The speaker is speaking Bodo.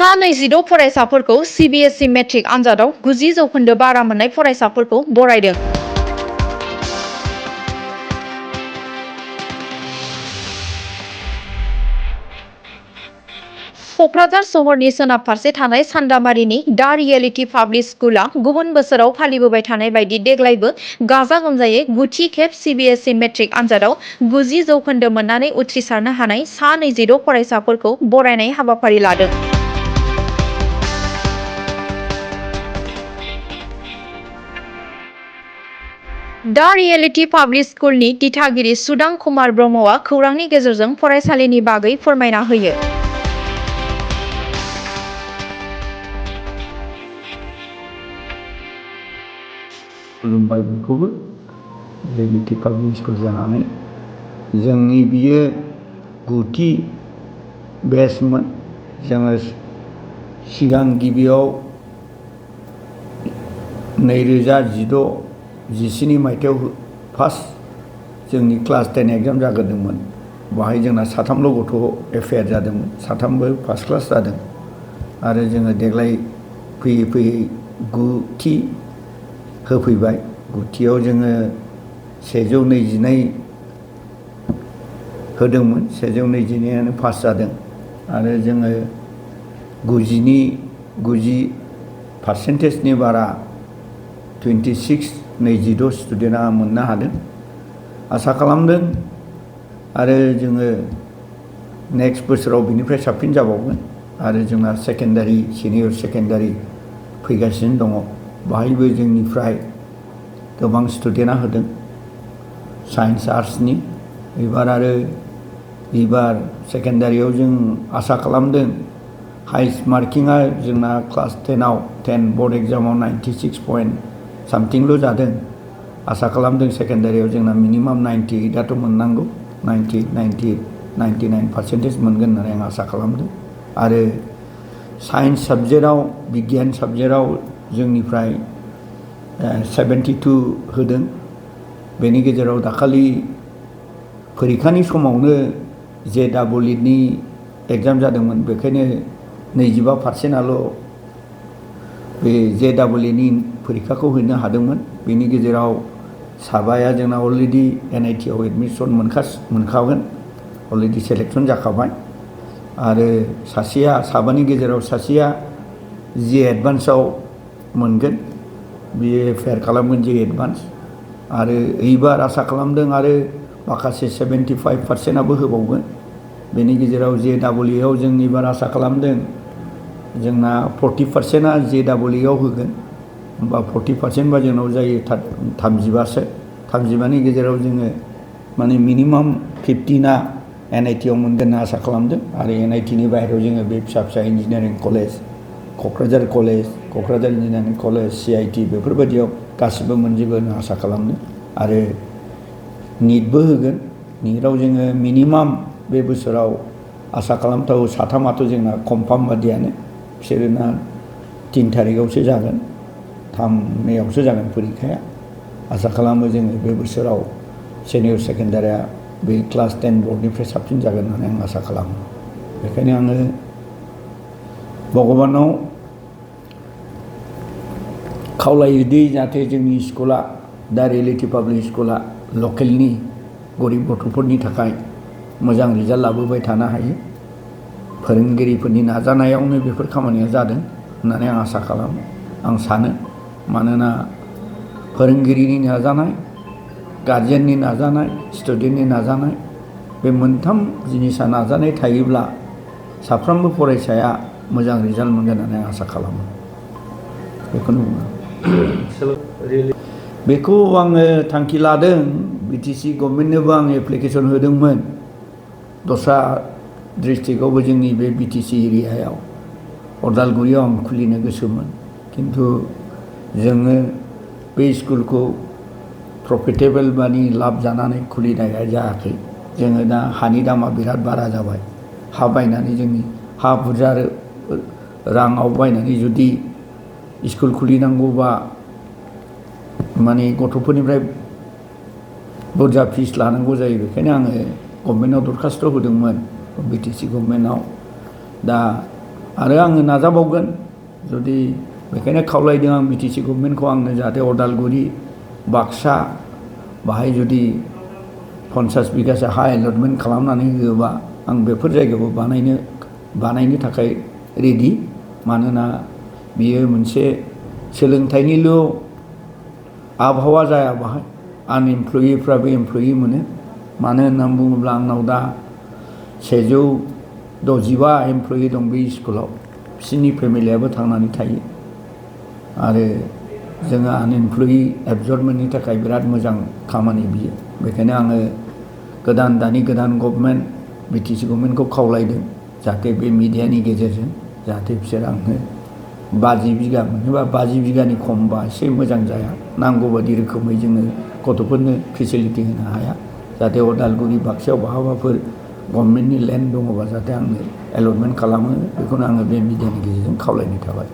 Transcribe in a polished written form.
सा 26 फरायसाफोरखौ CBSE मेट्रिक आनजादाव 90% बारा मोननाय फरायसाफोरखौ बरायदों। क'क्राझार सहरनि सोनाब फारसे थानाय सान्दामारिनि दा रियेलिटी पाब्लिक स्कुला गुबुन बोसोराव फालिबोबाय थानाय बायदि देग्लायबो गाजा गोमजायै 9थि खेब CBSE मेट्रिक आनजादाव 90% मोननानै उथ्रिसारनो हानाय सा 26 फरायसाफोरखौ बरायनाय हाबाफारि लादों। दा रियेलिटी पाब्लिक स्कुलनि दिथागिरि सुदां कुमार ब्रह्मआ खौरांनि गेजेरजों फरायसालिनि बागै फोरमायना होयो। खुलुमबाय बयखौबो रियेलिटी पाब्लिक स्कुल जानानै जोंनि बियो 9थि बेचमोन। जोङो सिगां गिबियाव 2016-17 मायथाइयाव फार्स्ट जोंनि क्लास 10 एग्जाम जाग्रोदोंमोन। बाहाय जोंना 3ल' गथ' एफियार जादोंमोन, 3बो फार्स्ट क्लास जादों। आरो जोङो देग्लाय फैयै फैयै 9थि होफैबाय। 9थियाव जोङो 122 होदोंमोन, 122आनो पास जादों। आरो जोङो 90% बारा 26 स्टुडेन्टआ मोननो हादों। आसा खालामदों आरो जोङो नेक्स्ट बोसोराव बिनिफ्राय साबसिन जाबावगोन। आरो जोंना सेकेन्डारि, सिनियर सेकेन्डारि फैगासिनो दङ। बाहायबो जोंनिफ्राय गोबां स्टुडेन्टआ होदों साइन्स आर्ट्सनि। एबार सेकेन्डारियाव जों आसा खालामदों हाइस्ट मार्किंआ जोंना क्लास 10 बर्ड एग्जामाव 96 पइन्ट सामथिंल' जादों। आसा खालामदों सेकेन्डारियाव जोंना मिनिमाम 98आथ' मोननांगौ, 99% मोनगोन होननानै आं आसा खालामदों। आरो साइन्स साबजेक्टआव, बिगियान साबजेक्टआव जोंनिफ्राय 72 होदों। बेनि गेजेराव दाखालि फरिखानि समावनो JEE एग्जाम जादोंमोन, बेखायनो 25%आल' बे JEE फरिखाखौ हैनो हादोंमोन। बेनि गेजेराव साबाया जोंना अलरेडि NITआव एडमिसन मोनखागोन, अलरेडि सेलेक्सन जाखाबाय। आरो साबानि गेजेराव सासेया JEE एडभान्सआव मोनगोन, बियो एफियार खालामगोन JEE एडभान्स। आरो एबार आसा खालामदों आरो माखासे 75%आबो होबावगोन। बेनि गेजेराव JEEआव जों एबार आसा खालामदों जोंना 40%आ JEEआव होगोन। होमबा 40% बा जोंनाव जायो 35नि गेजेराव जोङो माने मिनिमाम 15आ NITआव मोनगोन होनना आसा खालामदों। आरो NITनि बाहेरायाव जोङो बे फिसा फिसा engineering college, Kokrajhar engineering college, CIT बेफोरबायदियाव गासिबो मोनजोबो होनना आसा खालामदों। आरो निटबो होगोन। निटआव जोङो मिनिमाम बे बोसोराव आसा खालामथाव 3आथ' जोंना कनफार्म बादियानो, बिसोरना 3 थारिखआवसो जागोन, 3 मेआवसो जागोन फरिखाया। आसा खालामो जोङो बे बोसोराव सिनियर सेकेन्डारिया बे क्लास 10 बर्डनिफ्राय साबसिन जागोन होननानै आं आसा खालामो। बेखायनो आङो भगबानाव खावलायोदि जाहाथे जोंनि स्कुला, दा रियेलिटी पाब्लिक स्कुला लकेलनि गरिब गथ'फोरनि थाखाय मोजां रिजाल्ट लाबोबाय थानो हायो। फोरोंगिरिफोरनि नाजानायावनो बेफोर खामानिया जादों होननानै आं आसा खालामो, आं सानो। मानोना फोरोंगिरिनि नाजानाय, गारजेननि नाजानाय, स्टुडेन्टनि नाजानाय, बे मोनथाम जिनिसा नाजानाय थायोब्ला साफ्रोमबो फरायसाया मोजां रिजाल्ट मोनगोन होननानै आं आसा खालामो। बेखौनो बुङो। बेखौ आङो थांखि लादों। BTC गभर्नमेन्टनोबो आं एप्लिकेसन होदोंमोन। दस्रा डिस्ट्रिक्टआवबो जोंनि बे BTC एरियायाव उदालगुरियाव आं खुलिनो गोसोमोन, खिन्थु जोङो बे स्कुलखौ प्रफिटेबल माने लाब जानानै खुलिनाया जायाखै। जोङो दा हानि दामा बिराद बारा जाबाय। हा बायनानै जोंनि हा बुरजा राङाव बायनानै जुदि स्कुल खुलिनांगौबा माने गथ'फोरनिफ्राय बुरजा फिस लानांगौ जायो। बेखायनो आङो गभर्नमेन्टआव दरखास्त होदोंमोन, BTC गभर्नमेन्टआव। दा आरो आङो नाजाबावगोन जुदि बेखायनो खावलायदों आं बिटिसि गभर्नमेन्टखौ आंनो जाहाथे अदालगुरि बाक्सा बाहाय जुदि 50 बिगासो हा एलटमेन्ट खालामनानै होयोबा आं बेफोर जायगाखौ बानायनो थाखाय रेडि मानोना बियो मोनसे सोलोंथाइनिल' आबहावा जाया बाहाय आनएमप्लयिफ्राबो एमप्लयि मोनो मानो होननानै बुङोब्ला आंनाव दा 165 एमप्लयि दं बे स्कुलाव बिसोरनि फेमिलियाबो थांनानै थायो आरो जोङो आनएमप्लयि एबजर्बमेन्टनि थाखाय बिराद मोजां खामानि बियो बेखायनो आङो दानि गोदान गभर्नमेन्ट बिटिसि गभर्नमेन्टखौ खावलायदों जाहाथे बे मिडियानि गेजेरजों जाहाथे बिसोर आंनो 50 बिगा मोनोबा 50 बिगानि खमबा एसे मोजां जाया नांगौ बायदि रोखोमै जोङो गथ'फोरनो फेसिलिटि होनो हाया जाहाथे अदालगुरि बाक्सायाव बहाबाफोर गभर्नमेन्टनि लेन्ड दङबा जाहाथे आंनो एलटमेन्ट खालामो बेखौनो आङो बे मिडियानि गेजेरजों खावलायनाय थाबाय